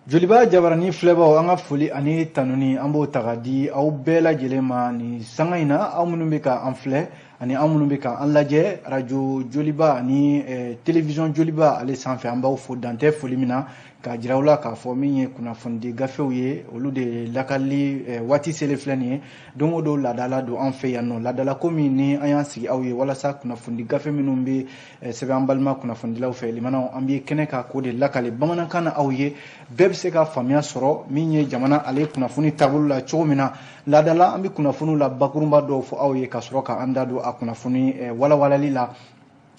Joliba jabarani filɛbaw, an ka foli ani tanuni, an b'o ta ka di aw bɛɛ lajɛlen ma nin sanga in na, aw minnu bɛ ka an filɛ ani aw minnu bɛ ka an lajɛ arajo Joliba ani télévision Joliba ale sanfɛ. An b'aw fo dantɛ foli min na, k'a jira aw la k'a fɔ min ye kunnafonidi gafew ye, olu de lakali waati selen filɛ nin ye. Don o don laadala don an fɛ yan nɔ, laadala ko min ni an y'an sigi aw ye walasa kunnafonidi gafe minnu bɛ sɛbɛn an balima kunnafonidilaw fɛ, limanaw, an bɛ kɛnɛ kan k'o de lakale bamanankan na aw ye, bɛɛ bɛ se ka faamuya sɔrɔ min ye jamana ale kunnafoni taabolo la cogo min na. Laadala an bɛ kunnafoniw la bakurunba dɔw fɔ aw ye ka sɔrɔ k'an da don a kunnafoni walawalali la,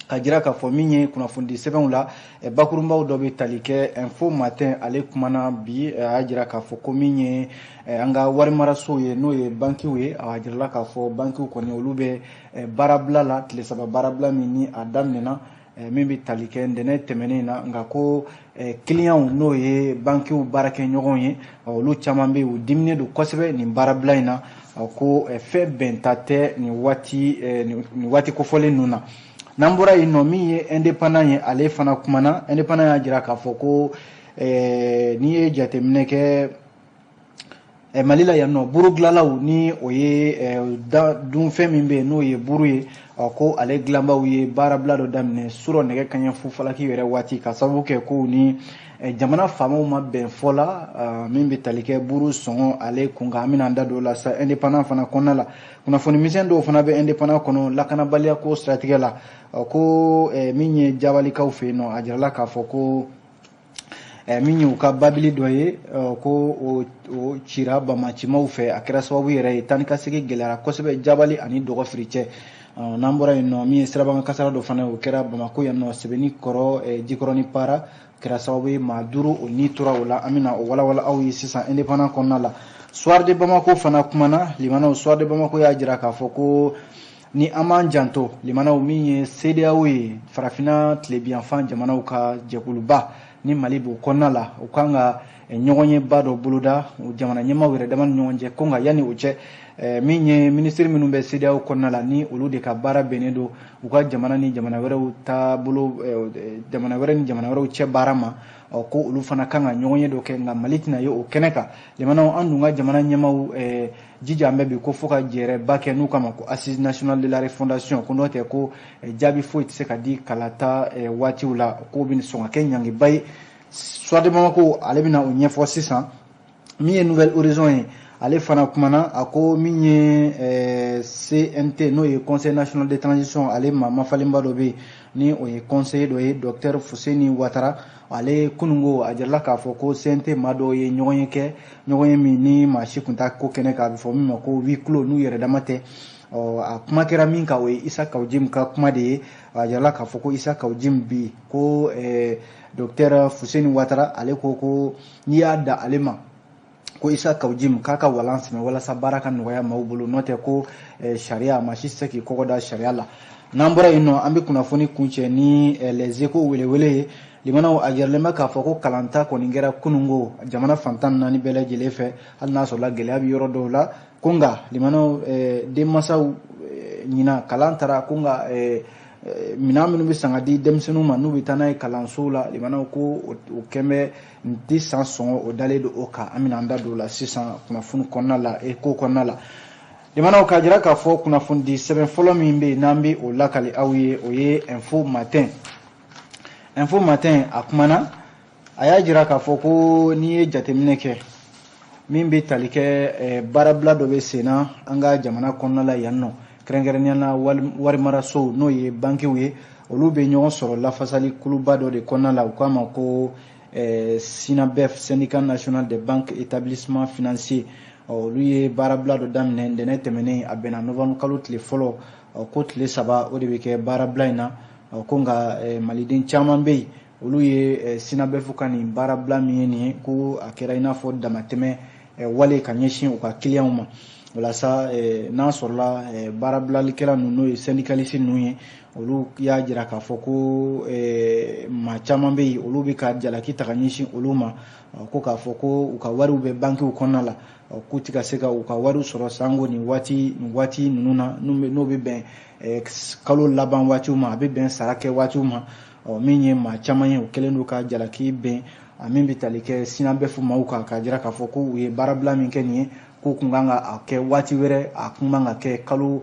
ka jira k'a fɔ min ye kunnafonidi sɛbɛnw la bakurunbaw dɔ bɛ tali kɛ. Info Matin ale kumana bi, a y'a jira k'a fɔ ko min ye an ka warimarasow ye, n'o ye bankiw ye, a jirala k'a fɔ bankiw kɔni, olu bɛ baarabila la, tile 3 baarabila min ni a daminɛna min bɛ tali kɛ ntɛnɛn tɛmɛnen na. Nka ko kiliyanw, n'o ye bankiw baarakɛɲɔgɔnw ye, olu caman bɛ yen, u diminen don kosɛbɛ nin baarabila in na, ko fɛn bɛnta tɛ nin waati kofɔlen ninnu na. N'an bɔra yen nɔ, min ye Indépendant ye, ale fana kumana. Indépendant y'a jira k'a fɔ ko n'i ye jateminɛ kɛ Mali la yan nɔ, buru dilanlaw, ni o ye dunfɛn min bɛ yen n'o ye buru ye, ko ale dilanbaw ye baarabila dɔ daminɛ surɔ nɛgɛ kaɲɛ fu falaki yɛrɛ waati, ka sababu kɛ ko ni jamana faamaw ma bɛn fɔ la min bɛ tali kɛ buru sɔngɔ ale kun kan. An bɛna an da don o la sa Indépendant fana kɔnɔna la. Kunnafoni misɛn dɔw fana bɛ Indépendant kɔnɔ lakanabaliya ko siratigɛ la, ko min ye Jabalikaw fɛ yen nɔ, a jirala k'a fɔ ko min ye u ka babili dɔ ye, ko o cira bamacimaw fɛ, a kɛra sababu yɛrɛ ye taa ni ka segin gɛlɛyara kosɛbɛ Jabali ani Dɔgɔfiri cɛ. N'an bɔra yen nɔ, min ye sirabakan kasara dɔ fana ye, o kɛra Bamakɔ yan nɔ, Sɛbɛnni kɔrɔ Jikɔrɔni Para, kɛra sababu ye maa 5 o ni tora o la. An bɛna o walawala aw ye sisan Indépendant kɔnɔna la. Soir de Bamako fana kumana, limanaw. Soir de Bamako y'a jira k'a fɔ ko ni an m'an janto, limanaw, min ye CEDEAO ye, farafinna tilebiyanfan jamanaw ka jɛkuluba, ni Mali b'o kɔnɔna la, u kan ka ɲɔgɔnyeba dɔ boloda jamana ɲɛmaaw yɛrɛ dama ni ɲɔgɔn cɛ. Ko nka yanni o cɛ, min ye minisiri minnu bɛ CEDEAO kɔnɔna la, ni olu de ka baara bɛnnen don u ka jamana ni jamana wɛrɛw taabolo, jamana wɛrɛ ni jamana wɛrɛw cɛ baara ma, ko olu fana kan ka ɲɔgɔnye dɔ kɛ, nka Mali tɛna ye o kɛnɛ kan. Jamanaw, an dun ka jamana ɲɛmaaw jija an bɛ bi ko fo ka jɛrɛba kɛ n'u kama ko Assise nationale de la refondation, ko n'o tɛ ko jaabi foyi tɛ se ka di kalata waatiw la, k'o bɛ sɔn ka kɛ ɲangiba ye. Soir de Bamako ale bɛna o ɲɛfɔ sisan. Min ye Nouvel Horizon ye, ale fana kumana. A ko min ye CNT, n'o ye Conseil national de transition, ale maa mafalenba dɔ bɛ yen, ni o ye conseiller dɔ ye, docteur Fuseni Watara, ale kununko a jirala k'a fɔ ko CNT maa dɔw ye ɲɔgɔn ye kɛ, ɲɔgɔn ye min ni maa si tun t'a ko kɛnɛ kan, a bɛ fɔ min ma ko huis clos, n'u yɛrɛ dama tɛ. A kuma kɛra min kan, o ye Isa Kawu Jim ka kuma de ye. A jirala k'a fɔ ko Isa Kawu Jim bi ko docteur Fuseni Watara ale ko ko n'i y'a da ale ma, ko Isa Kawu Jim k'a ka walan sɛmɛ walasa baara ka nɔgɔya maaw bolo, n'o tɛ ko sariya, maa si tɛ se k'i kɔgɔ da sariya la. N'an bɔra yen nɔ, an bɛ kunnafoni kuncɛ ni Les Échos welewele ye. Limanaw, a yiralen bɛ k'a fɔ ko kalanta kɔni kɛra kununko jamana fan 14 bɛɛ lajɛlen fɛ, hali n'a sɔrɔla gɛlɛya bɛ yɔrɔ dɔw la. Ko nka limanaw, denmansaw ɲina kalan taara, ko nka minɛn minnu bɛ san ka di denmisɛnninw ma n'u bɛ taa n'a ye kalansow la, limanaw, ko o kɛn bɛ n tɛ san sɔngɔ, o dalen don o kan. An bɛna an da don o la sisan kunnafoni kɔnɔna la, ko kɔnɔna la. Limanaw, k'a jira k'a fɔ kunnafonidi sɛbɛn fɔlɔ min bɛ yen n'an bɛ o lakali aw ye, o ye Info Matin. Info Matin a kumana, a y'a jira k'a fɔ ko n'i ye jateminɛ kɛ min bɛ tali kɛ baarabila dɔ bɛ sen na an ka jamana kɔnɔna la yan nɔ, kɛrɛnkɛrɛnnenya la warimarasow, n'o ye bankiw ye, olu bɛ ɲɔgɔn sɔrɔ lafasali kuluba dɔ de kɔnɔna la, u k'a ma ko SYNABEF, Syndicat national des banques établissements financiers. Olu ye baarabila dɔ daminɛ ntɛnɛn tɛmɛnen, a bɛnna novembre kalo tile fɔlɔ, ko tile 3 o de bɛ kɛ baarabila in na. Ko nka maliden caman bɛ yen, olu ye SYNABEF ka nin baarabila min ye nin ye, ko a kɛra i n'a fɔ damatɛmɛ wale ka ɲɛsin u ka kiliyanw ma. Walasa n'a sɔrɔla baarabilalikɛla ninnu, n'o ye syndicaliste ninnu ye, olu y'a jira k'a fɔ ko maa caman bɛ yen, olu bɛ ka jalaki ta ka ɲɛsin olu ma, ko k'a fɔ ko u ka wariw bɛ bankiw kɔnɔna la, k'u tɛ ka se ka u ka wariw sɔrɔ sango nin waati ninnu na, n'o bɛ bɛn kalo laban waatiw ma, a bɛ bɛn sara kɛ waatiw ma. Min ye maa caman ye, o kɛlen don ka jalaki bɛn A min bɛ tali kɛ SYNABEF maaw kan, k'a jira k'a fɔ ko u ye baarabila min kɛ nin ye, k'u kun kan ka a kɛ waati wɛrɛ, a kun man ka kɛ kalo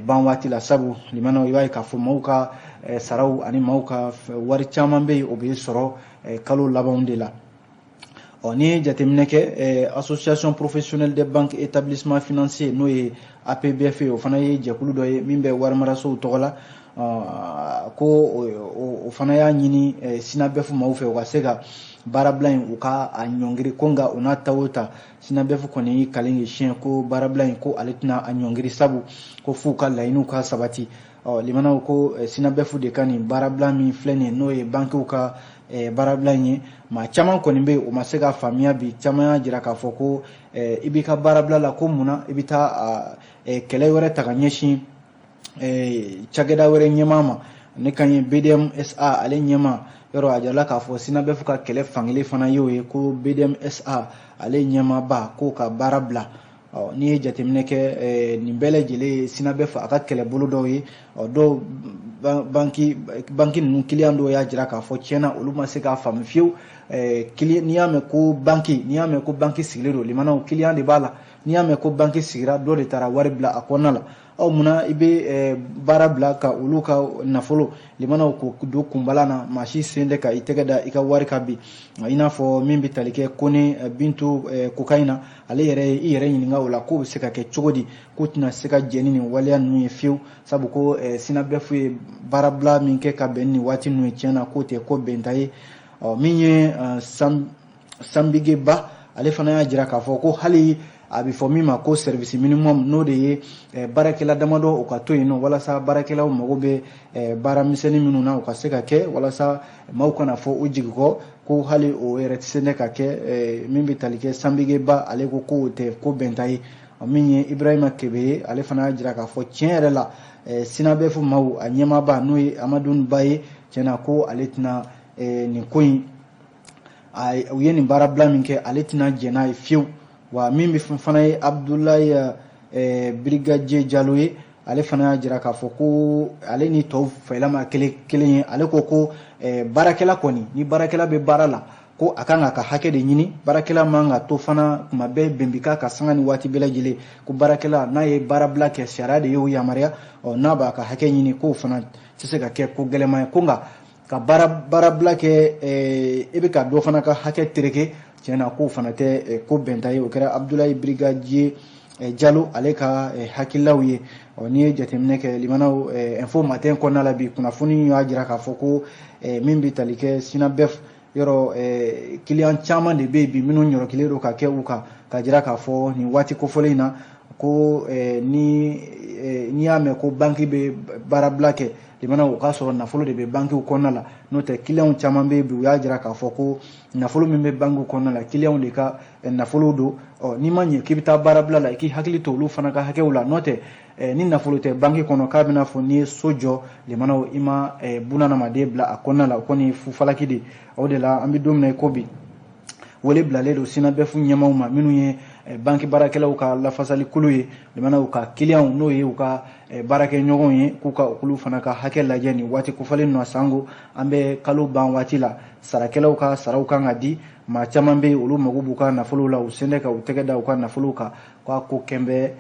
ban waati la. Sabu limanaw, i b'a ye k'a fɔ maaw ka saraw ani maaw ka wari caman bɛ yen, o bɛ sɔrɔ kalo labanw de la. Ɔ, n'i ye jateminɛ kɛ, Association professionnelle des banques établissements financiers, n'o ye APBF ye, o fana ye jɛkulu dɔ ye min bɛ warimarasow tɔgɔ la, ko o fana y'a ɲini SYNABEF maaw fɛ, u ka se ka baarabila in, u ka a ɲɔngiri. Ko nka o n'a ta o ta, SYNABEF kɔni y'i kalen k'i siɲɛ ko baarabila in, ko ale tɛna a ɲɔngiri, sabu ko f'u ka laɲiniw ka sabati. Ɔ, limanaw, ko SYNABEF de ka nin baarabila min filɛ nin ye, n'o ye bankiw ka baarabila in ye, maa caman kɔni bɛ yen, o ma se ka faamuya bi. Caman y'a jira k'a fɔ ko i b'i ka baarabila la, ko munna i bɛ taa kɛlɛ wɛrɛ ta ka ɲɛsin cakɛda wɛrɛ ɲɛmaa ma? Ne kan ye BDMSA ale ɲɛmaa yɔrɔ, a jirala k'a fɔ SYNABEF ka kɛlɛ fankelen fana y'o ye, ko BDMSA ale ɲɛmaaba k'o ka baara bila. Ɔ, n'i ye jateminɛ kɛ, nin bɛɛ lajɛlen ye SYNABEF a ka kɛlɛbolo dɔw ye. Ɔ, dɔw banki ninnu kiliyan dɔw y'a jira k'a fɔ tiɲɛna, olu ma se k'a faamu fiyewu. N'i y'a mɛn ko banki, n'i y'a mɛn ko banki sigilen don, limanaw, kiliyan de b'a la. N'i y'a mɛn ko banki sigira, dɔ de taara wari bila a kɔnɔna la. Ɔ, munna i bɛ baara bila ka olu ka nafolo, limanaw, k'o don kunbala na? Maa si sen tɛ ka i tɛgɛ da i ka wari kan bi. I n'a fɔ min bɛ tali kɛ Kone Bintu Kokayi na, ale yɛrɛ ye i yɛrɛ ɲininka o la, k'o bɛ se ka kɛ cogo di, k'u tɛna se ka jɛn ni nin waleya ninnu ye fiyewu, sabu ko SYNABEF ye baarabila min kɛ ka bɛn ni nin waati ninnu ye, tiɲɛna k'o tɛ ko bɛnta ye. Ɔ, min ye Sanbige Ba, ale fana y'a jira k'a fɔ ko hali a bɛ fɔ min ma ko service minimum, n'o de ye baarakɛla damadɔ u ka to yen nɔ, walasa baarakɛlaw mago bɛ baara misɛnnin minnu na, u ka se ka kɛ, walasa maaw kana fɔ u jigi kɔ, ko hali o yɛrɛ tɛ se ka kɛ. Min bɛ tali kɛ Sanbige Ba, ale ko k'o tɛ ko bɛnta ye. Min ye Ibrahima Kebe ye, ale fana y'a jira k'a fɔ tiɲɛ yɛrɛ la, SYNABEF maaw a ɲɛmaaba, n'o ye Amadu Ba ye, tiɲɛna ko ale tɛna nin ko in, u ye nin baarabila min kɛ, ale tɛna jɛn n'a ye fiyewu. Wa min bɛ fana ye Abudulayi Brigadier Jalo ye, ale fana y'a jira k'a fɔ ko ale ni tɔw fɛla ma kelen kelen ye. Ale ko ko baarakɛla kɔni, ni baarakɛla bɛ baara la, ko a kan k'a ka hakɛ de ɲini. Baarakɛla man ka to fana kuma bɛɛ bɛn k'a ka sanga ni waati bɛɛ lajɛlen, ko baarakɛla n'a ye baarabila kɛ, sariya de y'o yamaruya. Ɔ, n'a b'a ka hakɛ ɲini, k'o fana tɛ se ka kɛ ko gɛlɛman ye. Ko nka ka baarabila kɛ, e bɛ ka dɔ fana ka hakɛ tereke, tiɲɛna k'o fana tɛ ko bɛnta ye. O kɛra Abudulayi Brigadier Jalo ale ka hakililaw ye. Ɔ, n'i ye jateminɛ kɛ, limanaw, Info Matin kɔnɔna la bi, kunnafoni y'a jira k'a fɔ ko min bɛ tali kɛ SYNABEF yɔrɔ, kiliyan caman de bɛ yen bi minnu ɲɔrɔkilen don ka kɛ u kan, ka jira k'a fɔ nin waati kofɔlen in na ko ni n'i y'a mɛn ko banki bɛ baarabila kɛ, limanaw, o k'a sɔrɔ nafolo de bɛ bankiw kɔnɔna la. N'o tɛ, kiliyanw caman bɛ yen bi, u y'a jira k'a fɔ ko nafolo min bɛ bankiw kɔnɔna la, kiliyanw de ka nafolo don. Ɔ, n'i ma ɲɛ k'i bɛ taa baarabila la, i k'i hakili to olu fana ka hakɛw la. N'o tɛ, ni nafolo tɛ banki kɔnɔ, k'a bɛna fɔ n'i ye so jɔ, limanaw, i ma bunadamaden bila a kɔnɔna la, o kɔni fufalaki de. O de la, an bɛ don min na i ko bi, wele bilalen don SYNABEF ɲɛmaaw ma, minnu ye banki baarakɛlaw ka lafasali kulu ye, limanaw, ka kiliyanw, n'o ye u ka baarakɛɲɔgɔnw ye, k'u ka olu fana ka hakɛ lajɛ nin waati kofɔlen ninnu. Sango an bɛ kalo ban waati la, sarakɛlaw ka saraw kan ka di. Maa caman bɛ yen, olu mago b'u ka nafolo la, u sen tɛ ka u tɛgɛ da u ka nafolo kan, k'a ko kɛn bɛ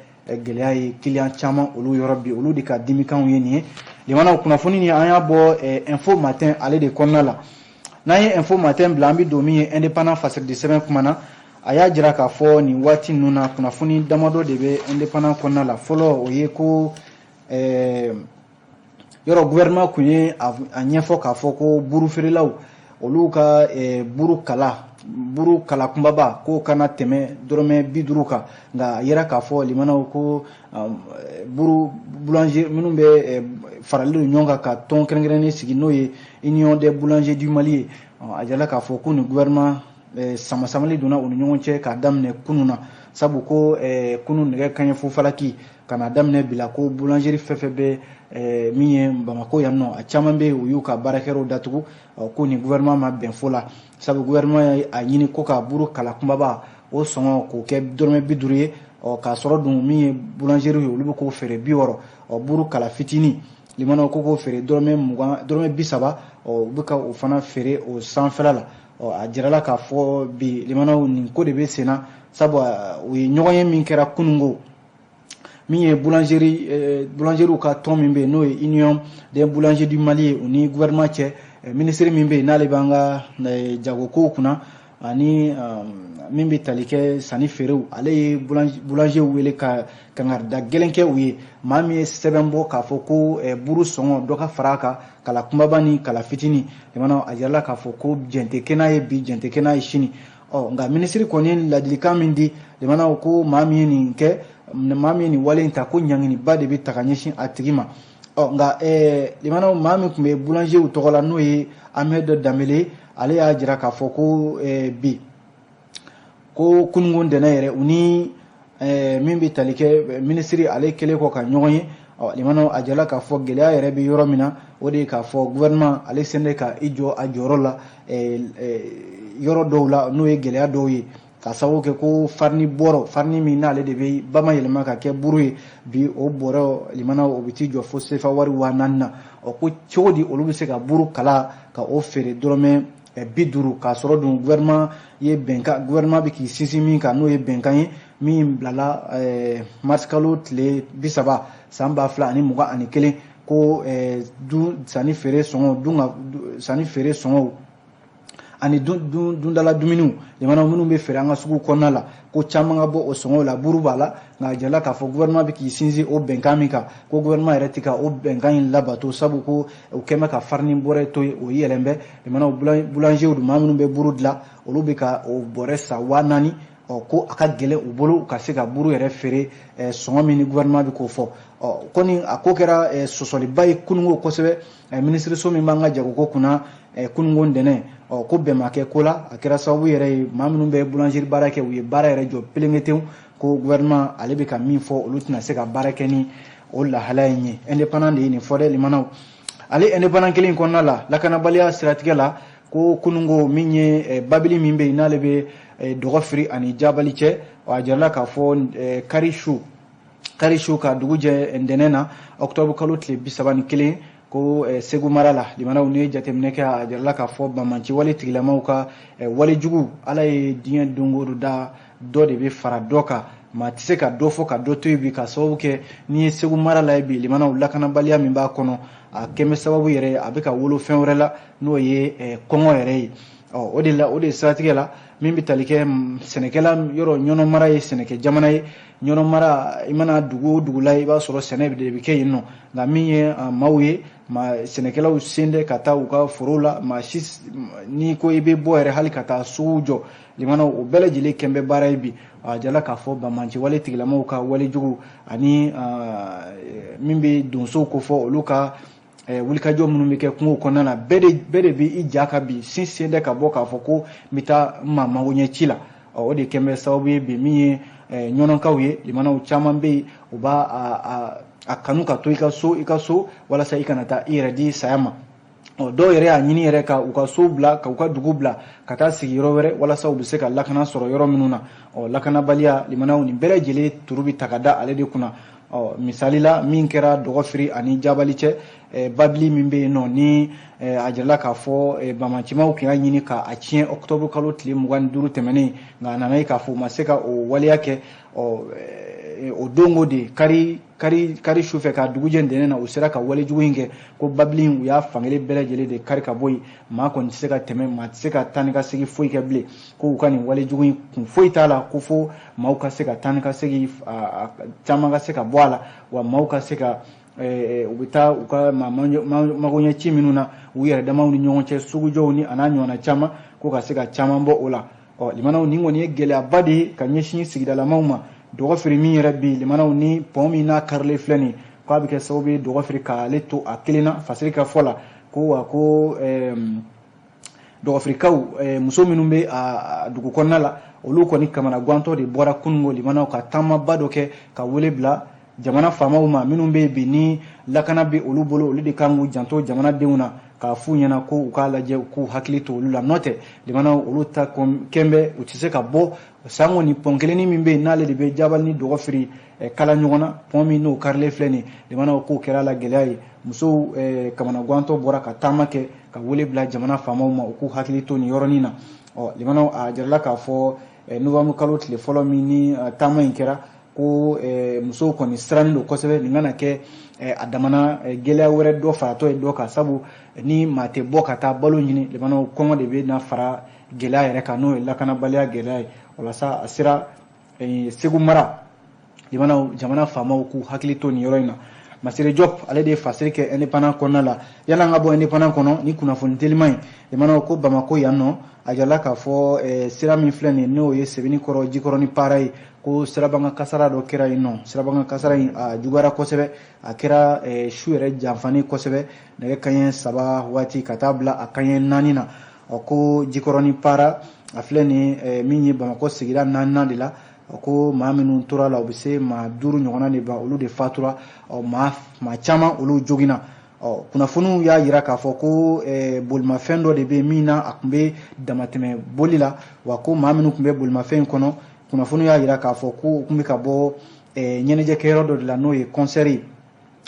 gɛlɛya ye kiliyan caman olu yɔrɔ bi. Olu de ka dimikanw ye nin ye. Limanaw, kunnafoni ni an y'a bɔ Info Matin ale de kɔnɔna la. N'an ye Info Matin bila, an bɛ don min ye Indépendant fasiridi sɛbɛn kuma na. A y'a jira k'a fɔ nin waati ninnu na, kunnafoni damadɔ de bɛ Indépendant kɔnɔna la. Fɔlɔ, o ye ko yɔrɔ gouvernement kun ye a ɲɛfɔ k'a fɔ ko buru feerelaw, olu ka buru kala kunbaba, k'o kana tɛmɛ dɔrɔmɛ 50 kan. Nka a yira k'a fɔ, limanaw, ko buru boulanger minnu bɛ faralen don ɲɔgɔn kan ka tɔn kɛrɛnkɛrɛnnen sigi, n'o ye Union des boulangers du Mali ye, a jirala k'a fɔ ko nin gouvernement sama-samali donna u ni ɲɔgɔn cɛ k'a daminɛ kunun na, sabu ko kunun nɛgɛ kanɲɛ fufalaki ka na daminɛ bila, ko boulangerie fɛn fɛn bɛ min ye Bamako yan nɔ, a caman bɛ yen, u y'u ka baarakɛyɔrɔw datugu. Ko nin gouvernement ma bɛn fo la, sabu gouvernement ye a ɲini ko ka buru kala kunbaba o sɔngɔ k'o kɛ dɔrɔmɛ 50 ye. Ɔ, k'a sɔrɔ dun min ye boulangerie ye, olu bɛ k'o feere 60. Ɔ, buru kala fitinin, limanaw, ko k'o feere dɔrɔmɛ 20, dɔrɔmɛ 30. Ɔ, u bɛ ka o fana feere o sanfɛla la. Ɔ, a jirala k'a fɔ bi, limanaw, nin ko de bɛ sen na, sabu u ye ɲɔgɔn ye min kɛra kununko, min ye boulangerie, boulangerw ka tɔn min bɛ yen, n'o ye Union des boulangers du Mali ye, u ni gouvernement cɛ, ministre min bɛ yen n'ale b'an ka jagokow kunna ani min bɛ tali kɛ sanni feerew, ale ye boulanger wele ka kangarida gɛlɛn kɛ u ye. Maa min ye sɛbɛn bɔ k'a fɔ ko buru sɔngɔ dɔ ka fara a kan, kala kunbaba ni kala fitinin, jamana, a jirala k'a fɔ ko jɛn tɛ kɛ n'a ye bi, jɛn tɛ kɛ n'a ye sini. Ɔ, nka minisiri kɔni ye ladilikan min di, jamana, ko maa min ye nin kɛ, maa min ye nin wale in ta, ko ɲanginiba de bɛ ta ka ɲɛsin a tigi ma. Ɔ, nka limanaw, maa min tun bɛ boulangerw tɔgɔ la, n'o ye Ahmed Danbele, ale y'a jira k'a fɔ ko bi, ko kununko ntɛnɛn yɛrɛ, u ni min bɛ tali kɛ minisiri, ale kɛlen kɔ ka ɲɔgɔn ye. Ɔ, limanaw, a jirala k'a fɔ gɛlɛya yɛrɛ bɛ yɔrɔ min na, o de ye k'a fɔ gouvernement ale sen tɛ ka i jɔ a jɔyɔrɔ la yɔrɔ dɔw la, n'o ye gɛlɛya dɔw ye, ka sababu kɛ ko farini bɔrɔ, farini min n'ale de bɛ bayɛlɛma ka kɛ buru ye bi, o bɔrɔ, limanaw, o bɛ t'i jɔ fo sefa wari 4000 na. Ɔ, ko cogo di olu bɛ se ka buru kala ka o feere dɔrɔmɛ 50, k'a sɔrɔ dun gouvernement ye bɛnkan, gouvernement bɛ k'i sinsin min kan, n'o ye bɛnkan ye min bilala mars kalo tile 30 san 2021, ko dun sanni feere sɔngɔ, dun ka sanni feere sɔngɔw ani dundala dumuniw, jamana, minnu bɛ feere an ka sugu kɔnɔna la, ko caman ka bɔ o sɔngɔw la, buru b'a la. Nka a jirala k'a fɔ gouvernement bɛ k'i sinsin o bɛnkan min kan, ko gouvernement yɛrɛ tɛ ka o bɛnkan in labato, sabu ko o kɛn bɛ ka farini bɔrɛ to yen, o yɛlɛn bɛ. Jamana, boulangerw dun, maa minnu bɛ buru dilan, olu bɛ ka o bɔrɛ san 4000. Ɔ, ko a ka gɛlɛn u bolo ka se ka buru yɛrɛ feere sɔngɔ min ni gouvernement bɛ k'o fɔ. Ɔ, kɔni a ko kɛra sɔsɔliba ye kununko kosɛbɛ minisiriso min b'an ka jagoko kunna kununko ntɛnɛn. Ɔ, ko bɛn ma kɛ ko la, a kɛra sababu yɛrɛ ye maa minnu bɛ boulangerie baara kɛ, u ye baara yɛrɛ jɔ pelenketewu, ko gouvernement ale bɛ ka min fɔ, olu tɛna se ka baara kɛ ni o lahalaya in ye. Indépendant de ye nin fɔ dɛ, limanaw. Ale Indépendant kelen in kɔnɔna la, lakanabaliya siratigɛ la, ko kununko min ye babili min bɛ yen n'ale bɛ Dɔgɔfiri ani Jabali cɛ, a jirala k'a fɔ kari su ka dugu jɛ ntɛnɛn na, octobre kalo tile 31, ko Segu mara la, limanaw, n'i ye jateminɛ kɛ, a jirala k'a fɔ banbanci wale tigilamaw ka walejugu, Ala ye diɲɛ don o don da, dɔ de bɛ fara dɔ kan, maa tɛ se ka dɔ fɔ ka dɔ to yen bi, ka sababu kɛ n'i ye Segu mara la bi, limanaw, lakanabaliya min b'a kɔnɔ, a kɛn bɛ sababu yɛrɛ a bɛ ka wolo fɛn wɛrɛ la, n'o ye kɔngɔ yɛrɛ ye. Ɔ, o de la, o de siratigɛ la, min bɛ tali kɛ sɛnɛkɛla yɔrɔ, Ɲɔnɔ mara ye sɛnɛkɛ jamana ye. Ɲɔnɔ mara, i mana dugu o dugu la, i b'a sɔrɔ sɛnɛ de bɛ kɛ yen nɔ. Nka min ye maaw ye, maa sɛnɛkɛlaw sen tɛ ka taa u ka forow la, maa si n'i ko i bɛ bɔ yɛrɛ hali ka taa sugu jɔ, limanaw, o bɛɛ lajɛlen kɛn bɛ baara ye bi. A jala k'a fɔ banbanci wale tigilamaw ka walejugu ani min bɛ donsow kofɔ, olu ka wulikajɔ minnu bɛ kɛ kungo kɔnɔna na, bɛɛ de bɛ i ja ka bi sin sen tɛ ka bɔ k'a fɔ ko n bɛ taa n maa mago ɲɛ ci la. O de kɛn bɛ sababu ye bi, min ye ɲɔnɔkaw ye, limanaw, caman bɛ yen, u b'a a kanu ka to i ka so walasa i kana taa i yɛrɛ di saya ma. Ɔ, dɔw yɛrɛ y'a ɲini yɛrɛ ka u ka so bila, ka u ka dugu bila, ka taa sigi yɔrɔ wɛrɛ walasa u bɛ se ka lakana sɔrɔ yɔrɔ minnu na. Ɔ, lakanabaliya, limanaw, nin bɛɛ lajɛlen turu bɛ ta ka da ale de kunna. Ɔ, misali la, min kɛra Dɔgɔfiri ani Jabali cɛ, babili min bɛ yen nɔ, ni a jirala k'a fɔ bamacimaw tun y'a ɲini k'a tiɲɛ octobre kalo tile 25 tɛmɛnen, nka a nana ye k'a fɔ u ma se ka o waleya kɛ. Ɔ, o don o de kari sufɛ ka dugujɛ ntɛnɛn na, u sera ka walejugu in kɛ, ko babili in, u y'a fankelen bɛɛ lajɛlen de kari ka bɔ yen, maa kɔni tɛ se ka tɛmɛ, maa tɛ se ka taa ni ka segin foyi kɛ bilen. Ko u ka nin walejugu in kun foyi t'a la, ko fo maaw ka se ka taa ni ka segin caman ka se ka bɔ a la, wa maaw ka se ka u bɛ taa u ka magoɲɛ ci minnu na u yɛrɛ damaw ni ɲɔgɔn cɛ, sugujɔw ni a n'a ɲɔgɔnna caman, ko ka se ka caman bɔ o la. Ɔ, limanaw, nin kɔni ye gɛlɛyaba de ye ka ɲɛsin sigidalamaw ma. Dɔgɔfiri min yɛrɛ bi, limanaw, ni pɔn min n'a karilen filɛ nin ye, k'a bɛ kɛ sababu ye Dɔgɔfiri k'ale to a kelen na. Fasiri ka fɔ la ko wa ko Dɔgɔfirikaw, muso minnu bɛ a dugu kɔnɔna la, olu kɔni kamana gantɔ de bɔra kununko, limanaw, ka taamaba dɔ kɛ ka wele bila. Jamana faamaw ma minnu bɛ yen bi ni lakana bɛ olu bolo, olu de kan k'u janto jamanadenw na k'a f'u ɲɛna ko u k'a lajɛ, u k'u hakili to olu la. N'o tɛ, limanaw, olu ta kɛn bɛ u tɛ se ka bɔ sango ni pɔn kelennin min bɛ yen, n'ale de bɛ Jabali ni Dɔgɔfiri kala ɲɔgɔn na. Pɔn min n'o karilen filɛ nin, limanaw, k'o kɛra la gɛlɛya ye. Musow kamanagwantɔ bɔra ka taama kɛ ka wele bila jamana faamaw ma, u k'u hakili to nin yɔrɔnin na. Ɔ limanaw, a jirala k'a fɔ novembre kalo tile fɔlɔ min ni taama in kɛra, ko musow kɔni sirannen don kosɛbɛ. Nin kana kɛ a damana gɛlɛya wɛrɛ dɔ faratɔ ye dɔ kan, sabu ni maa tɛ bɔ ka taa balo ɲini, limanaw, kɔngɔ de bɛ na fara gɛlɛya yɛrɛ kan, n'o ye lakanabaliya gɛlɛya ye. Walasa a sera Segu mara, limanaw, jamana faamaw k'u hakili to nin yɔrɔ in na. Masire Diop, ale de ye fasiri kɛ Indépendant kɔnɔna la. Yan'an ka bɔ Indépendant kɔnɔ ni kunnafoni teliman ye, limanaw, ko Bamako yan nɔ, a jirala k'a fɔ sira min filɛ nin ye, n'o ye Sebenikɔrɔ Jikɔrɔni para ye, ko sirabakan kasara dɔ kɛra yen nɔ. Sirabakan kasara in, a juguyara kosɛbɛ. A kɛra su yɛrɛ janfani kosɛbɛ, nɛgɛ kanɲɛ 3 waati ka taa bila a kanɲɛ 4 na. Ɔ ko Jikɔrɔni para a filɛ nin ye, min ye Bamakɔ sigida naaninan de la, ko maa minnu tora la, u bɛ se maa 5 ɲɔgɔnna de ba, olu de fatura. Ɔ maa caman, olu joginna. Ɔ kunnafoniw y'a jira k'a fɔ ko bolimafɛn dɔ de bɛ min na, a tun bɛ damatɛmɛ boli la, wa ko maa minnu tun bɛ bolimafɛn in kɔnɔ, kunnafoniw y'a jira k'a fɔ ko u tun bɛ ka bɔ ɲɛnajɛkɛyɔrɔ dɔ de la, n'o ye concert ye.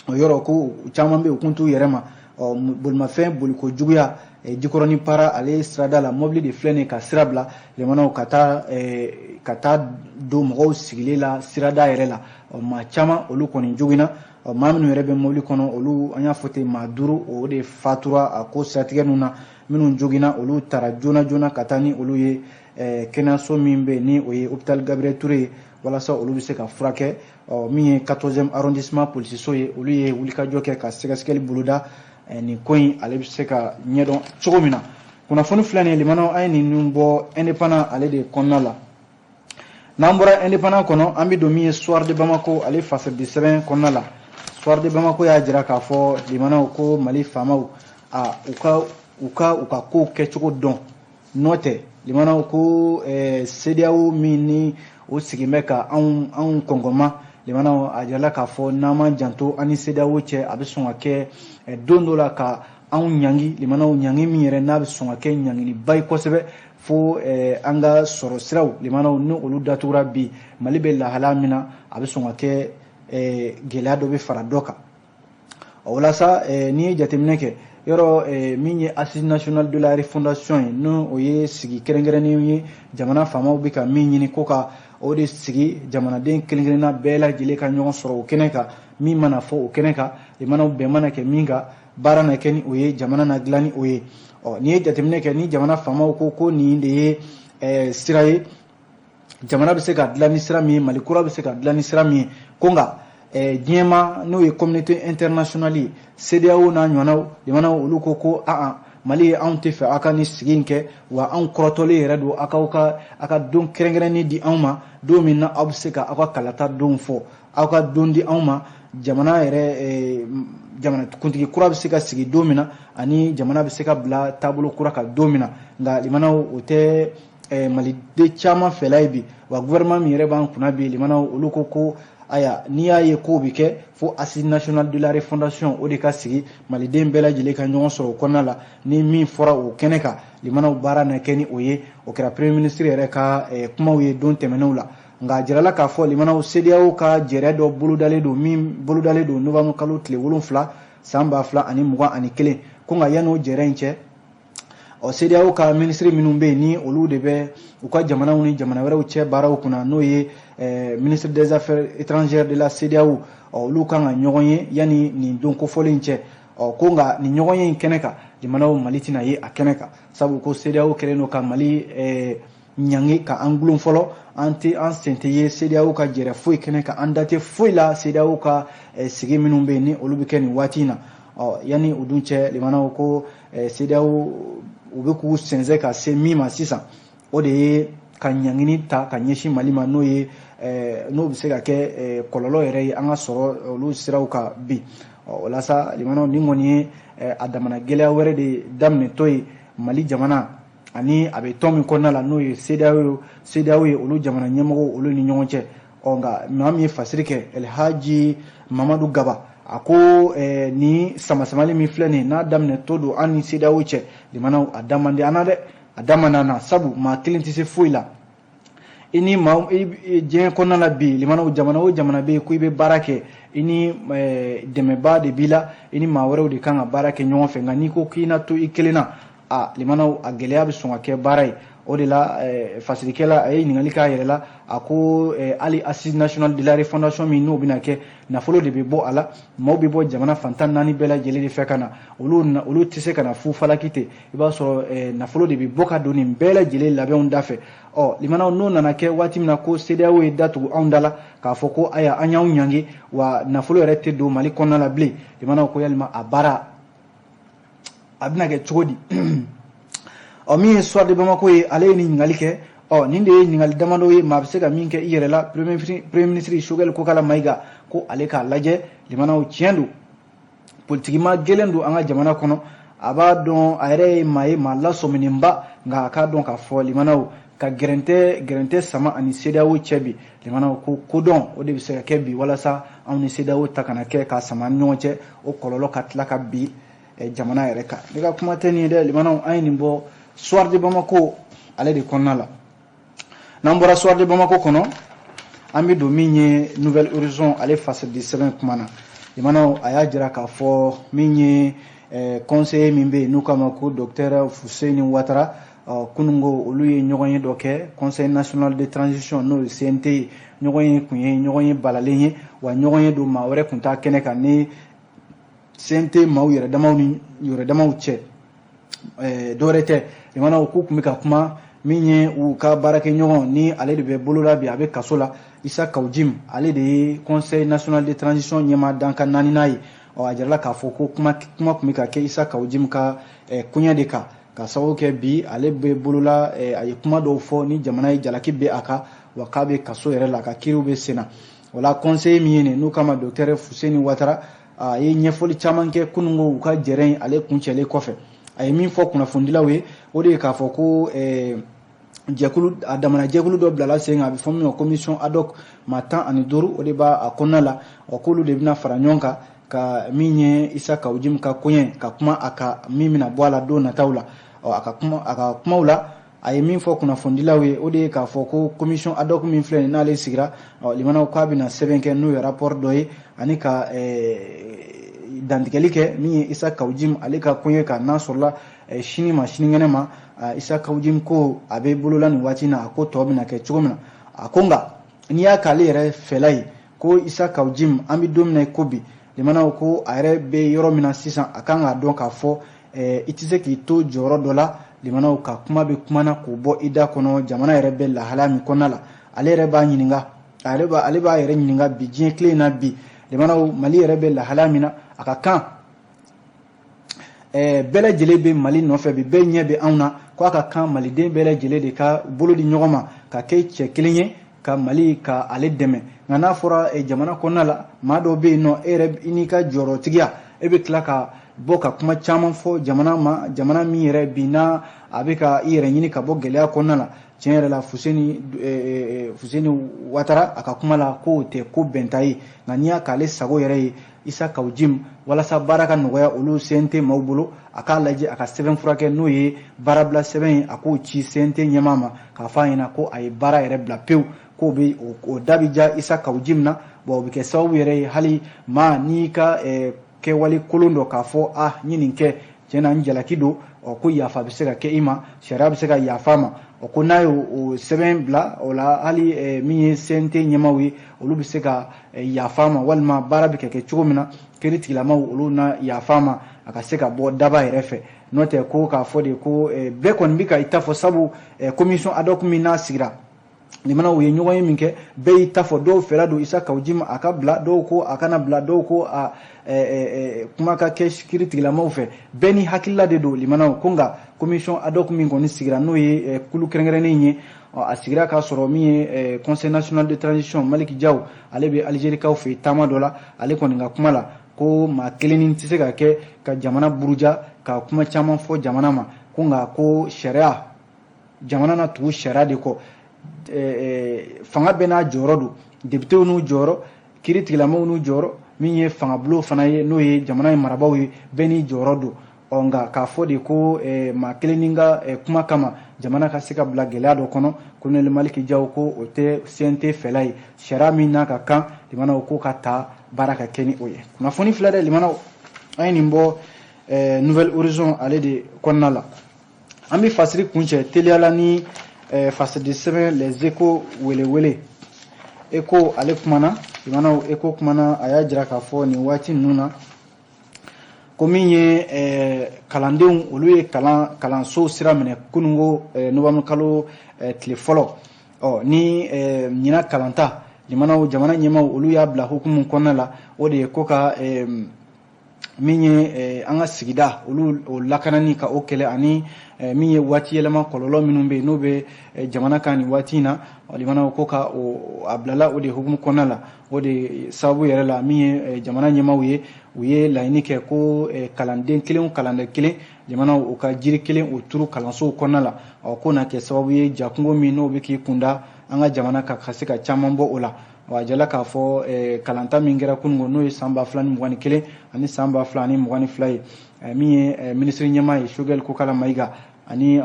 O yɔrɔ, ko caman bɛ yen, u kun t'u yɛrɛ ma. Ɔ bolimafɛn boliko juguya Jikɔrɔni para ale sirada la, mobili de filɛ nin ye ka sira bila, limanaw, ka taa don mɔgɔw sigilen la sirada yɛrɛ la. Ɔ maa caman, olu kɔni joginna. Ɔ maa minnu yɛrɛ bɛ mobili kɔnɔ, olu, an y'a fɔ ten, maa 5, o de fatura a ko siratigɛ ninnu na. Minnu joginna, olu taara joona joona ka taa ni olu ye kɛnɛyaso min bɛ yen, ni o ye hôpital Gabriel Touré ye, walasa olu bɛ se ka furakɛ. Ɔ min ye 14e arrondissement polisiso ye, olu ye wulikajɔ kɛ ka sɛgɛsɛgɛli boloda, nin ko in ale bɛ se ka ɲɛdɔn cogo min na. Kunnafoni filɛ nin ye, limanaw, an ye ninnu bɔ Indépendant ale de kɔnɔna la. N'an bɔra Indépendant kɔnɔ, an bɛ don min ye Soir de Bamako ale fasiridi sɛbɛn kɔnɔna la. Soir de Bamako y'a jira k'a fɔ, limanaw, ko Mali faamaw, a u ka kow kɛcogo dɔn. N'o tɛ, limanaw, ko CEDEAO min ni o sigin bɛ ka anw kɔngɔma, limanaw, a jirala k'a fɔ n'an m'an janto, an ni CEDEAO cɛ, a bɛ sɔn ka kɛ don dɔ la ka anw ɲangi. Limanaw, ɲangi min yɛrɛ n'a bɛ sɔn ka kɛ ɲanginiba ye kosɛbɛ, fo an ka sɔrɔ siraw, limanaw, ni olu datugura bi, Mali bɛ lahala min na, a bɛ sɔn ka kɛ gɛlɛya dɔ bɛ fara dɔ kan. Walasa n'i ye jateminɛ kɛ yɔrɔ min ye Assise nationale de la refondation ye, n'o o ye sigi kɛrɛnkɛrɛnnen ye, jamana faamaw bɛ ka min ɲini, ko ka o de sigi, jamanaden kelen kelenna bɛɛ lajɛlen ka ɲɔgɔn sɔrɔ o kɛnɛ kan. Min mana fɔ o kɛnɛ kan, limanaw, bɛn mana kɛ min kan, baara na kɛ ni o ye, jamana na dilan ni o ye. Ɔ n'i ye jateminɛ kɛ, ni jamana faamaw ko ko nin de ye sira ye, jamana bɛ se ka dilan ni sira min ye, Mali kura bɛ se ka dilan ni sira min ye, ko nka diɲɛma, n'o ye communauté internationale ye, CEDEAO n'a ɲɔgɔnnaw, limanaw, olu ko ko aa, Mali ye, anw tɛ fɛ aw ka nin sigi in kɛ, wa anw kɔrɔtɔlen yɛrɛ don. Aw ka aw ka don kɛrɛnkɛrɛnnen di anw ma, don min na aw bɛ se ka aw ka kalata don fɔ, aw ka don di anw ma, jamana yɛrɛ jamana kuntigi kura bɛ se ka sigi don min na, ani jamana bɛ se ka bila taabolo kura kan don min na. Nka limanaw, o tɛ maliden caman fɛla ye bi. Wa gouvernement min yɛrɛ b'an kunna bi, limanaw, olu ko ko aya, n'i y'a ye k'o bɛ kɛ, fo Assise nationale de la refondation o de ka sigi, maliden bɛɛ lajɛlen ka ɲɔgɔn sɔrɔ o kɔnɔna la. Ni min fɔra o kɛnɛ kan, limanaw, baara na kɛ ni o ye. O kɛra premier ministre yɛrɛ ka kumaw ye don tɛmɛnenw la. Nka a jirala k'a fɔ, limanaw, CEDEAO ka jɛrɛ dɔ bolodalen don, min bolodalen don novembre kalo tile 7 san 2021, ko nka yanni o jɛrɛ in cɛ, ɔ CEDEAO ka minisiri minnu bɛ yen, ni olu de bɛ u ka jamanaw ni jamana wɛrɛw cɛ baaraw kunna, n'o ye ministre des Affaires étrangères de la CEDEAO, ɔ olu kan ka ɲɔgɔn ye yanni nin don kofɔlen cɛ. Ɔ ko nka nin ɲɔgɔn ye in kɛnɛ kan, jamanaw, Mali tɛna ye a kɛnɛ kan, sabu ko CEDEAO kɛlen don ka Mali ɲangi ka an gulon fɔlɔ. An tɛ, an sen tɛ ye CEDEAO ka jɛrɛ foyi kɛnɛ kan, an da tɛ foyi la CEDEAO ka sigi minnu bɛ yen, ni olu bɛ kɛ nin waati in na. Ɔ yanni o dun cɛ, limanaw, ko CEDEAO u bɛ k'u sɛnsɛn ka se min ma sisan, o de ye ka ɲangini ta ka ɲɛsin Mali ma, n'o ye n'o bɛ se ka kɛ kɔlɔlɔ yɛrɛ ye an ka sɔrɔ olu siraw kan bi. Ɔ o la sa, limanaw, nin kɔni ye a damana gɛlɛya wɛrɛ de daminɛtɔ ye Mali jamana ani a bɛ tɔn min kɔnɔna la, n'o ye CEDEAO ye, olu jamana ɲɛmɔgɔw, olu ni ɲɔgɔn cɛ. Ɔ Ɔ nka maa min ye fasiri kɛ, Elhaji Mamadu Gaba, a ko ni samasamali min filɛ nin ye, n'a daminɛ to don an ni CEDEAO cɛ, limanaw, a da man di an na dɛ, a da man di an na, sabu maa kelen tɛ se foyi la. I ni maa diɲɛ kɔnɔna la bi, limanaw, jamana o jamana bɛ yen ko i bɛ baara kɛ, i ni dɛmɛbaa de b'i la, i ni maa wɛrɛw de kan ka baara kɛ ɲɔgɔn fɛ. Nka n'i ko k'i na to i kelen na, a limanaw, a gɛlɛya bɛ sɔn ka kɛ baara ye. O de la fasirikɛla a ye ɲininkali k'a yɛrɛ la, a ko hali assise nationale de la refondation min n'o bɛna kɛ, nafolo de bɛ bɔ a la, maaw bɛ bɔ jamana fantan naani bɛɛ lajɛlen de fɛ ka na, olu tɛ se ka na fu falaki ten. I b'a sɔrɔ nafolo de bɛ bɔ ka don nin bɛɛ lajɛlen labɛnw da fɛ. Ɔ limanaw, n'o nana kɛ waati min na ko CEDEAO ye datugu anw da la k'a fɔ ko aya an y'anw ɲangi, wa nafolo yɛrɛ tɛ don Mali kɔnɔna la bilen, limanaw, ko yalima a baara a bɛna kɛ cogo di? Ɔ min ye Soir de Bamako ye, ale ye nin ɲininkali kɛ. Ɔ nin de ye ɲininkali damadɔ ye maa bɛ se ka min kɛ i yɛrɛ la. Premier ministre Choguel Kokala Maïga ko ale k'a lajɛ, limanaw, tiɲɛ don, politikima gɛlɛn don an ka jamana kɔnɔ, a b'a dɔn a yɛrɛ ye maa ye, maa lasɔminenba, nka a k'a dɔn k'a fɔ, limanaw, ka gɛrɛntɛ sama ani CEDEAO cɛ bi, limanaw, ko kodɔn o de bɛ se ka kɛ bi walasa anw ni CEDEAO ta kana kɛ k'a sama ni ɲɔgɔn cɛ, o kɔlɔlɔ ka tila ka bi jamana yɛrɛ kan. Ne ka kuma tɛ nin ye dɛ, limanaw, an ye nin bɔ Soir de Bamako ale de kɔnɔna la. N'an bɔra Soir de Bamako kɔnɔ, an bɛ don min ye Nouvel Horizon ale fasidi sɛbɛn kuma na. Limanaw, a y'a jira k'a fɔ min ye conseiller min bɛ yen n'u k'a ma ko docteur Fuseni Ouattara, kununko olu ye ɲɔgɔn ye dɔ kɛ Conseil national de transition, n'o ye CNT ye. Ɲɔgɔn ye kun ye ɲɔgɔn ye balalen ye, wa ɲɔgɔn ye don maa wɛrɛ kun t'a kɛnɛ kan ni CNT maaw yɛrɛ damaw ni yɛrɛ damaw cɛ. Dɔwɛrɛ tɛ, limanaw, k'u tun bɛ ka kuma min ye u ka baarakɛɲɔgɔn ni ale de bɛ bolo la bi, a bɛ kaso la, Issa Kaou Djim, ale de ye Conseil national de transition ɲɛmaa dankan naaninan ye. Ɔ a jirala k'a fɔ ko kuma tun bɛ ka kɛ Issa Kaou Djim ka koɲɛ de kan, ka sababu kɛ bi ale bɛ bolola, a ye kuma dɔw fɔ ni jamana ye jalaki bɛ a kan, wa k'a bɛ kaso yɛrɛ la, a ka kiiriw bɛ sen na. O la conseiller min ye nin n'u k'a ma docteur Fuseni Ouattara, a ye ɲɛfɔli caman kɛ kununko u ka jɛrɛ in ale kuncɛlen kɔfɛ. A ye min fɔ kunnafonidilaw ye, o de ye k'a fɔ ko jɛkulu a damana jɛkulu dɔ bilala sen kan, a bɛ fɔ min ma commission ad hoc, maa 15, o de b'a a kɔnɔna la. Ɔ k'olu de bɛna fara ɲɔgɔn kan ka min ye Issa Kaou Djim ka koɲɛ ka kuma a kan, min bɛna bɔ a la don nataw la. Ɔ a ka kumaw la, a ye min fɔ kunnafonidilaw ye, o de ye k'a fɔ ko commission ad hoc min filɛ nin n'ale sigira, ɔ limanaw, k'a bɛna sɛbɛn kɛ n'o ye rapport dɔ ye, ani ka dantigɛli kɛ min ye Issa Kaou Djim ale ka koɲɛ kan, n'a sɔrɔla sini ma sinikɛnɛ ma Issa Kaou Djim ko a bɛ bolola nin waati in na, a ko tɔ bɛna kɛ cogo min na. A ko nka n'i y'a k'ale yɛrɛ fɛla ye ko Issa Kaou Djim, an bɛ don min na i ko bi, limanaw, ko a yɛrɛ bɛ yɔrɔ min na sisan, a kan k'a dɔn k'a fɔ i tɛ se k'i to jɔyɔrɔ dɔ la, limanaw, ka kuma bɛ kuma na k'o bɔ i da kɔnɔ jamana yɛrɛ bɛ lahalaya min kɔnɔna la. Ale yɛrɛ b'a ɲininka, ale b'a yɛrɛ ɲininka bi diɲɛ tile in na bi, limanaw, Mali yɛrɛ bɛ lahalaya min na, a ka kan bɛɛ lajɛlen bɛ Mali nɔfɛ bi, bɛɛ ɲɛ bɛ anw na, ko a ka kan maliden bɛɛ lajɛlen de ka bolo di ɲɔgɔn ma ka kɛ cɛ kelen ye ka Mali ka ale dɛmɛ. Nka n'a fɔra jamana kɔnɔna la maa dɔw bɛ yen nɔ, e yɛrɛ i n'i ka jɔyɔrɔtigiya, e bɛ tila ka bɔ ka kuma caman fɔ jamana ma, jamana min yɛrɛ bi n'a a bɛ ka i yɛrɛ ɲini ka bɔ gɛlɛya kɔnɔna la. Tiɲɛ yɛrɛ la, Fuseni Ouattara a ka kuma la k'o tɛ ko bɛnta ye. Nka n'i y'a k'ale sago yɛrɛ ye, Issa Kaou Djim, walasa baara ka nɔgɔya olu CNT maaw bolo, a k'a lajɛ a ka sɛbɛn furakɛ, n'o ye baarabila sɛbɛn ye, a k'o ci CNT ɲɛmaa ma k'a fɔ a ɲɛna ko a ye baara yɛrɛ bila pewu, k'o bɛ o da bɛ ja Issa Kaou Djim na. Bon, o bɛ kɛ sababu yɛrɛ ye hali maa n'i ka kɛwale kolon dɔ k'a fɔ a n ye nin kɛ, tiɲɛ na n jalaki don, ɔ ko yafa bɛ se ka kɛ i ma, sariya bɛ se ka yafa ma. Ɔ ko n'a ye o sɛbɛn bila o la, hali min ye CNT ɲɛmaaw ye, olu bɛ se ka yafa ma, walima baara bɛ ka kɛ cogo min na, kiiri tigilamaw olu na yafa ma, a ka se ka bɔ daba yɛrɛ fɛ. N'o tɛ ko k'a fɔ de ko bɛɛ kɔni bɛ ka i ta fɔ, sabu commission ad hoc min n'a sigira, limana, u ye ɲɔgɔn ye min kɛ, bɛɛ y'i ta fɔ. Dɔw fɛla don Issa Kaou Djim a ka bila, dɔw ko a kana bila, dɔw ko a kuma ka kɛ kiiri tigilamaw fɛ, bɛɛ ni hakilila de don, limanaw. Ko nka commission ad hoc min kɔni sigira, n'o ye kulu kɛrɛnkɛrɛnnen ye, a sigira k'a sɔrɔ min ye Conseil national de transition Malick Diaw, ale bɛ Algérikaw fɛ yen taama dɔ la. Ale kɔni ka kuma la ko maa kelen tɛ se ka kɛ ka jamana buruja ka kuma caman fɔ jamana ma, ko nka ko sariya jamana na tugu sariya de kɔ, fanga bɛɛ n'a jɔyɔrɔ don. Députéw n'u jɔyɔrɔ, kiiri tigilamɔgɔw n'u jɔyɔrɔ, min ye fangabulon fana ye, n'o ye jamana in marabaaw ye, bɛɛ n'i jɔyɔrɔ don. Ɔ nka k'a fɔ de ko maa kelen ni ka kuma kama jamana ka se ka bila gɛlɛya dɔ kɔnɔ, colonel Maliki Jaw ko o tɛ CNT fɛla ye. Sariya min n'a ka kan, limanaw, ko ka ta baara ka kɛ ni o ye. Kunnafoni filɛ dɛ, limanaw, an ye nin bɔ Nouvel Horizon ale de kɔnɔna la. An bɛ fasiri kuncɛ teliyala ni fasidi sɛbɛn Les Échos welewele. Écho ale kumana, limanaw, Écho kumana, a y'a jira k'a fɔ nin waati ninnu na ko min ye kalandenw, olu ye kalan kalanso sira minɛ kununko novembre kalo tile fɔlɔ. Ɔ ni ɲinan kalanta, limanaw, jamana ɲɛmaaw, olu y'a bila hukumu kɔnɔna la, o de ye ko ka min ye an ka sigida olu o lakanani ka o kɛlɛ, ani min ye waati yɛlɛma kɔlɔlɔ minnu bɛ yen, n'o bɛ jamana kan nin waati in na. Limanaw, ko ka o a bilala o de hukumu kɔnɔna la. O de sababu yɛrɛ la, min ye jamana ɲɛmaaw ye, u ye laɲini kɛ ko kalanden kelen o kalanden kelen, jamanaw, u ka jiri kelen o turu kalansow kɔnɔna la. Ɔ ko na kɛ sababu ye jakungo min n'o bɛ k'i kunda an ka jamana kan, ka se ka caman bɔ o la. Wa a jala k'a fɔ kalanta min kɛra kununko, n'o ye san 2021 ani san 2022 ye, min ye minisiri ɲɛmaa ye Choguel Kokala Mayiga, ani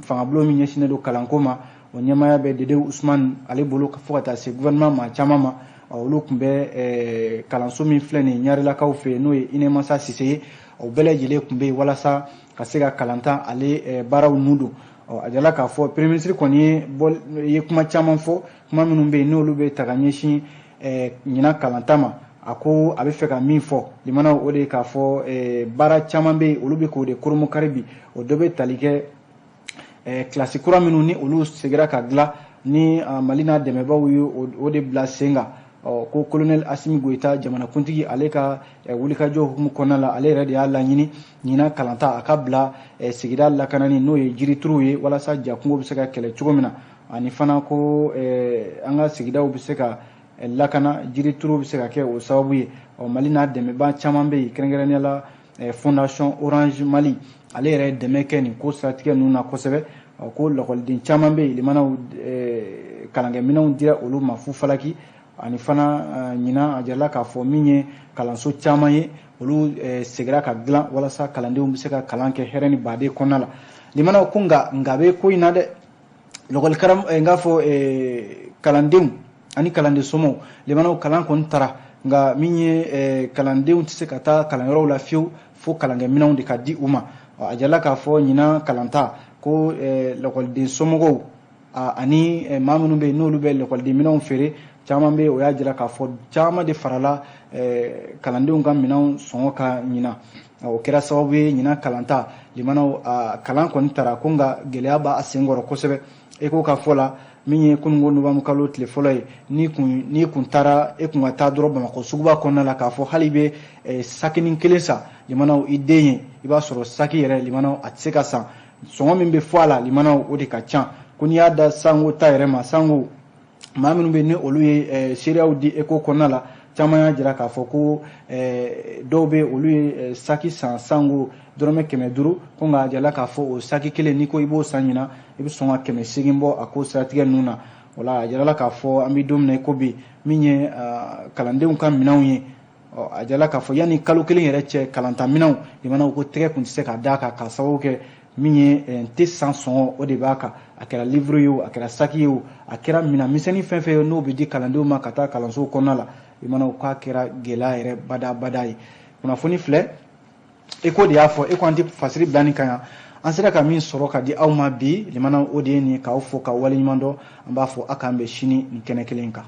fangabulon min ɲɛsinnen don kalanko ma, o ɲɛmaaya bɛ Dede Usman ale bolo, fo ka taa se gouvernement maa caman ma, olu tun bɛ kalanso min filɛ nin ye Ɲarelakaw fɛ yen, n'o ye Inemasa Sise ye, o bɛɛ lajɛlen tun bɛ yen walasa ka se ka kalanta ale baaraw nun don. A jala k'a fɔ premier ministre kɔni ye kuma caman fɔ, kuma minnu bɛ yen n'olu bɛ ta ka ɲɛsin ɲinan kalanta ma. A ko a bɛ fɛ ka min fɔ, limanaw, o de ye k'a fɔ baara caman bɛ yen, olu bɛ k'o de koromokari bi. O dɔ bɛ tali kɛ kilasi kura minnu ni olu seginna ka dilan, ni Mali n'a dɛmɛbaaw ye o de bila sen kan. Ɔ ko colonel Asimi Goyita, jamanakuntigi, ale ka wulikajɔ hukumu kɔnɔna la, ale yɛrɛ de y'a laɲini ɲinan kalanta a ka bila sigida lakanani, n'o ye jirituruw ye, walasa jakungo bɛ se ka kɛlɛ cogo min na, ani fana ko an ka sigidaw bɛ se ka lakana, jirituru bɛ se ka kɛ o sababu ye. Ɔ Mali n'a dɛmɛbaa caman bɛ yen, kɛrɛnkɛrɛnnenya la Fondation Orange Mali, ale yɛrɛ ye dɛmɛ kɛ nin ko siratigɛ ninnu na kosɛbɛ. Ɔ ko lakɔliden caman bɛ yen, limanaw, kalankɛminɛnw dira olu ma fufalaki. Ani fana ɲinan, a jirala k'a fɔ min ye kalanso caman ye, olu seginna ka dilan walasa kalandenw bɛ se ka kalan kɛ hɛrɛ ni baden kɔnɔna la. Limanaw, ko nka bɛ ko in na dɛ, lakɔli karam n k'a fɔ kalandenw ani kalanden somɔgɔw, limanaw, kalan kɔni taara, nka min ye kalandenw tɛ se ka taa kalanyɔrɔw la fiyewu fo kalankɛminɛnw de ka di u ma. A jirala k'a fɔ ɲinan kalanta ko lakɔliden somɔgɔw ani maa minnu bɛ yen n'olu bɛ lakɔliden minɛnw feere, caman bɛ yen, o y'a jira k'a fɔ caman de farala kalandenw ka minɛnw sɔngɔ ka ɲinan. O kɛra sababu ye ɲinan kalanta, limanaw, kalan kɔni taara ko, nka gɛlɛya b'a senkɔrɔ kosɛbɛ. E ko ka fɔ la, min ye kununko novembre kalo tile fɔlɔ ye, n'i kun taara, e kun ka taa dɔrɔn Bamakɔ suguba kɔnɔna la, k'a fɔ hali i bɛ sakinin kelen san, limanaw, i den ye, i b'a sɔrɔ saki yɛrɛ, limanaw, a tɛ se ka san. Sɔngɔ min bɛ fɔ a la, limanaw, o de ka ca. Ko n'i y'a da sango ta yɛrɛ ma, sango maa minnu bɛ ni olu ye seereyaw di eko kɔnɔna la, caman y'a jira k'a fɔ ko dɔw bɛ, olu ye saki san sango dɔrɔmɛ 500, ko nka a jirala k'a fɔ o saki kelen, n'i ko i b'o san ɲinan, i bɛ sɔn ka 800 bɔ a ko siratigɛ ninnu na. O la a jirala k'a fɔ an bɛ don min na i ko bi, min ye kalandenw ka minɛnw ye, a jirala k'a fɔ yanni kalo kelen yɛrɛ cɛ, kalanta minɛnw, limanaw, ko tɛgɛ kun tɛ se ka d'a kan, k'a sababu kɛ min ye n tɛ san sɔngɔ o de b'a kan. A kɛra livre ye o, a kɛra saki ye o, a kɛra minɛn misɛnnin fɛn fɛn ye n'o bɛ di kalandenw ma ka taa kalanso kɔnɔna la, limanaw, k'a kɛra gɛlɛya yɛrɛ badabada ye. Kunnafoni filɛ, eko de y'a fɔ. E ko an tɛ fasiri bila nin kan yan. An sera ka min sɔrɔ ka di aw ma bi, limanaw, o de ye nin ye. K'aw fo ka waleɲuman dɔn. An b'a fɔ aw k'an bɛn sini nin kɛnɛ kelen kan.